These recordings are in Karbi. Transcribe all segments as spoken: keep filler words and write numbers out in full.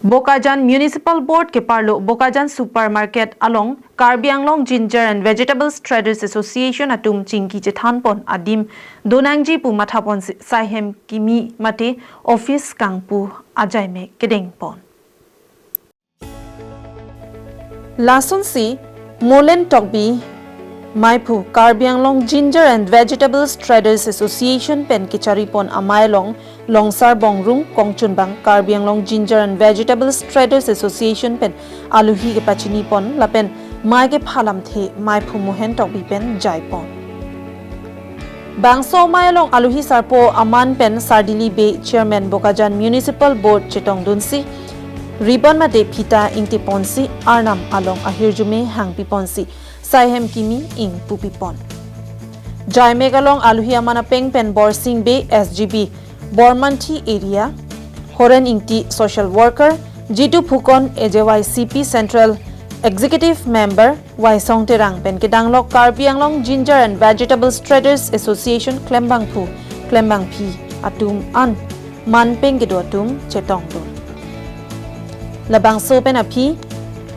Bokajan Municipal Board keparlo Bokajan Supermarket along Karbi Anglong Ginger and Vegetables Traders Association atum chingki chethanpon adim donangji pu mathaponsi saihem kimi mate office kangpu ajaimek kedengpon. Lasonsi Molen Tokbi maiphu Karbi Anglong Ginger and Vegetables Traders Association pen kecharipon amei along Longsar Bongrung kongchunbang Karbi Anglong Ginger and Vegetables Traders Association pen aluhi kepachinipon lapen mei kephalamthe maiphu Molen Tokbi pen jaipon. Bangso amei along aluhi sarpo aman pen Sardili Bey, Chairman Bokajan Municipal Board chetongdunsi ribbon mate phita ingtiponsi arnam along ahirjume hangpiponsi saihem kimi ingpupipon. Jaimek along aluhi aman apeng pen Borsing Bey, S G B, Bormanthi Area, Horen Ingti, Social Worker, Jitu Phukon, A J Y C P Central Executive Member, Waisong Terang pen kedanglok Karbi Anglong Ginger and Vegetables Traders Association klembangphu klembangphi atum an manpeng kedo atum chetongdun. Labangso pen aphi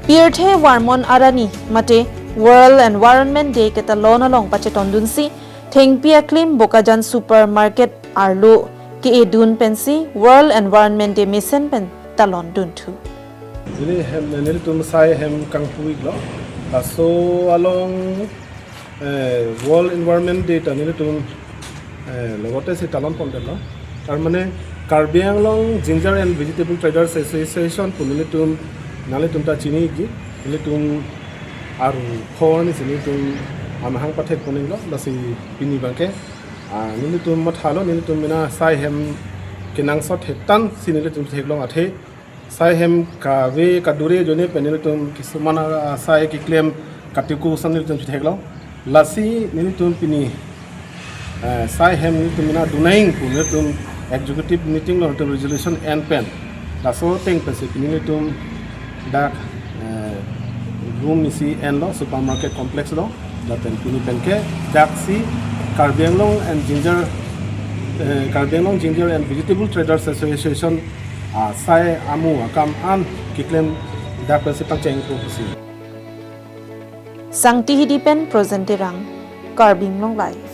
pirthe varmon arni mate World Environment Day ketalon along pachetongdunsi thengpi aklim Bokajan Supermarket arlo ke-edun pensi World Environment Day mesen pen talondunthu. Neli hem, nelitum saihem kangpu-iklo. Laso along, eh, World Environment Day ta nelitum, eh, logotesi talonpondetlo. Tar mane Karbi Anglong Ginger and Vegetable Traders Association pu nelitum, nanglitum ta chini-ikji, nelitum aru phor ni si nelitum amahang pathekpon-iklo, lasi pini abangke, ah, nelitum mathalo, nelitum mena saihem kenangsot hetan si nelitum theklong athe, saihem kave kadure ajoine pen nelitum kisuman, ah, sai keklem katiko ason nelitum theklong. Lasi nelitum pini, eh, saihem nelitum mena donang pu nelitum executive meeting along nelitum resolution en pen, laso ateng pensi pini nelitum dak, eh, room isi enlo supermarket complex along. Lapen pini penke daksi Karbi Anglong and Ginger, eh, Karbi Anglong Ginger and Vegetable Traders Association, ah, sai amu akam an keklem dak pensi pangcheng pu pusi. Sangti Hidi pen Projen Terang, Karbi Anglong Live.